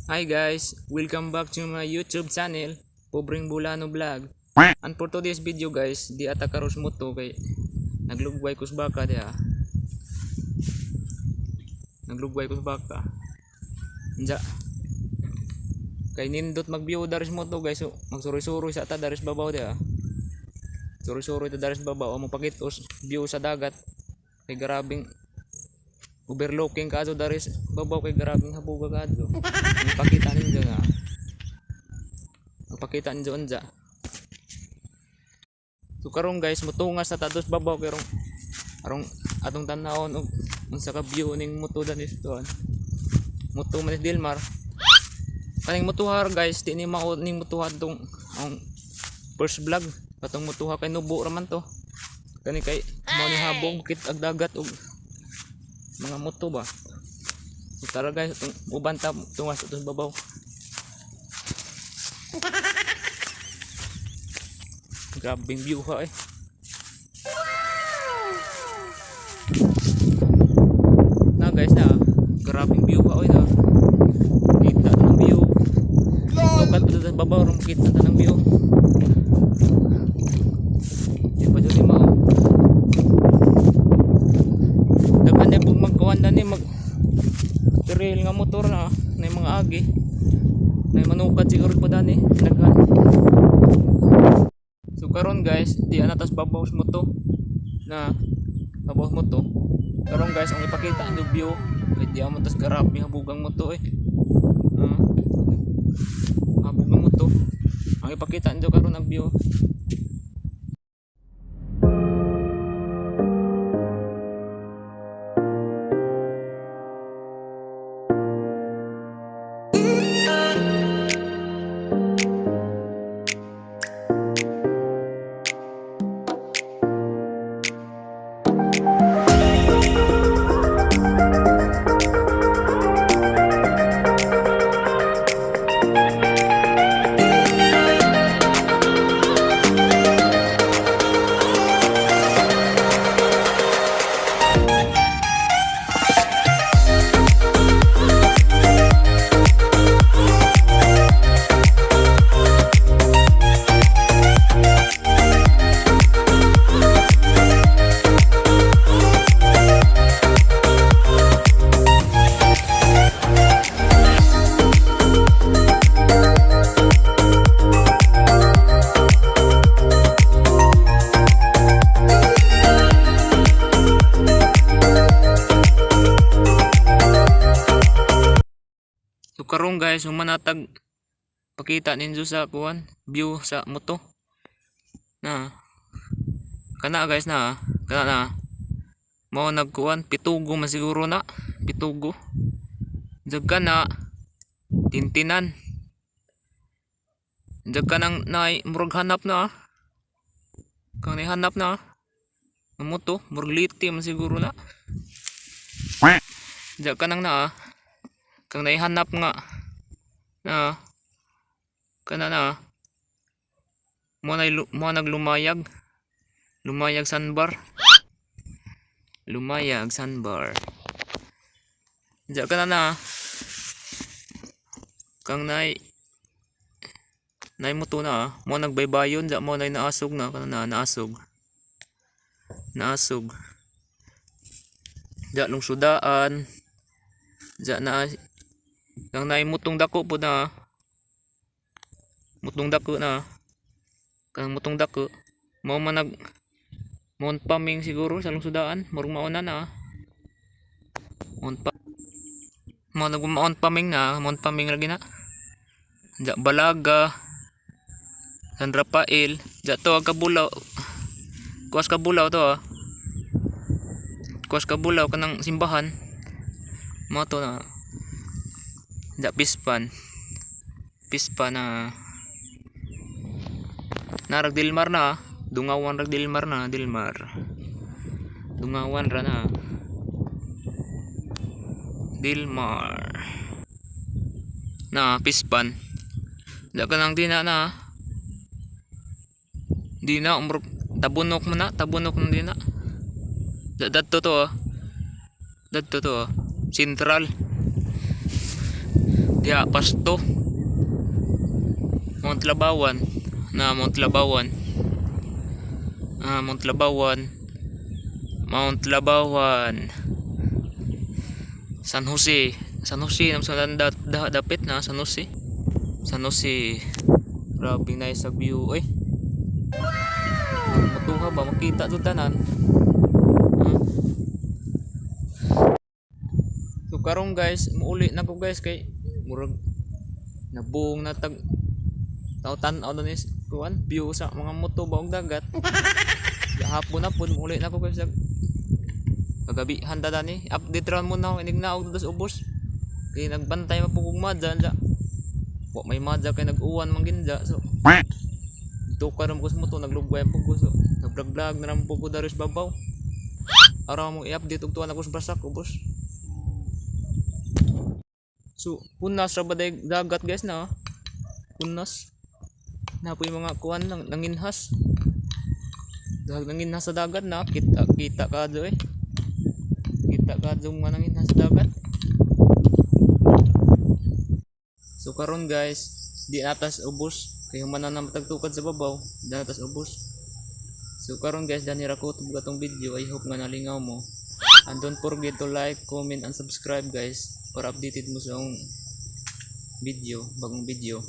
Hi guys, welcome back to my YouTube channel, Pobreng Bulano Vlog. And for today's video guys, di ata karos mo to kay naglugway kus baka diha. Naglugway kus baka. Nja. Kay nindot mag-view daris mo to guys, so magsuroy-suroy sa ata daris babaw diha. Suroy-suroy ta daris babaw, amo pakitos view sa dagat. Kay grabing overlooking kaso daris babaw kay grabing habuga kadto. Ipakita ninyo na. Ipakita ninyo unja. So karon guys, mutungas na ta dos babaw kay rong arong atong tan-awon og unsa ka view ning muto danis tuan. Muto man ni Dilmar. Kaning mutuhar guys, di ni mao ning mutuha tong ang first vlog. Katong mutuha kay nubo ra man to. Kani kay mao ni habong kit ag dagat og mga muto ba. So tara guys, itong uban ta tungas atong babaw. Grabing view ha eh. Na guys na, grabing view ha oy na. Kita ng view. Tukat pa sa babaw ron kita ta ng view. Di pa jud mao. Daghan na pug magkuan na ni mag trail nga motor na na yung mga agi. Na manukad siguro pa dani daghan. So karon guys, di ana tas babaw mo to na babaw mo to. Karon guys, ang ipakita ang view kay di amo tas grabe habugang mo to eh. Ah. Habugang mo to. Ang ipakita nyo karon ang view. So karon guys, humanatag pakita ninyo sa kuan view sa moto. Na. Kana guys na, kana na. Mao nagkuan pitugo man siguro na, pitugo. Jag ka na tintinan. Jag ka nang nay murag hanap na. Ah. Kang hanap na. Ah. Ang moto, murag liti man siguro na. Jag ka nang na. Ah. Kang naihanap nga na kana na mo na mo naglumayag lumayag sandbar, lumayag sandbar. Diya ka na na kang nay nay mo to na ah. Mo nagbaybayon diya mo nay naasog na kana na naasog naasog diya lungsudaan diya na kang nay mutong dako po na mutong dako na kang mutong dako mao man nag Mount Paming siguro sa lungsudaan murag mauna na Mount Pa mao nag Mount Paming na Mount Paming lagi na Diya Balaga, San Rafael, diya to ang Kabulaw. Kuwas Kabulaw to ah. Kuwas Kabulaw kanang simbahan. Mao to na. Diya Pispan. Pispan na. Narag Dilmar na ah. Dungawan rag Dilmar na, Dilmar. Dungawan ra na. Dilmar. Na Pispan. Diya ka nang dina na. Dina umro tabunok mo na, tabunok mo dina. Dadto to ah. Dadto to ah. Central. Diha pasto. Mount Labawan na, Mount Labawan. Ah, Mount Labawan. Mount Labawan. San Jose. San Jose nam sa da, da, dapit na San Jose. San Jose. Grabe, nice sa view. Oy. Mutuha ba makita to tanan. So karon, guys, muuli na ko, guys, kay murag nabuong na tag tao tan-aw na ni kuan view sa mga moto ba og dagat. Hapon na pud, muuli na ko, guys. Kagabi handa ni update ra mo na ako inig naog sa ubos. Kay nagbantay man pud kog madya dya. Wa may madya kay nag-uwan man ginja. So dito ka ra mo sa moto, naglugway pud ko, so nag-vlog na ra pud ko dari sa babaw. Araw mo i-update og tuwa na ko sa basak ubos. So punas ra ba day dagat, guys, na? Punas. Na po yung mga kuan nang nanginhas. Dahil nanginhas sa dagat na kita kita ka do eh. Kita ka do mga nanginhas sa dagat. So karon, guys, di natas ubos kay human na matagtukad sa babaw, di natas ubos. So karon, guys, dani ra ko tubog atong video. I hope nga nalingaw mo. And don't forget to like, comment and subscribe, guys, para updated mo sa akong video, bagong video.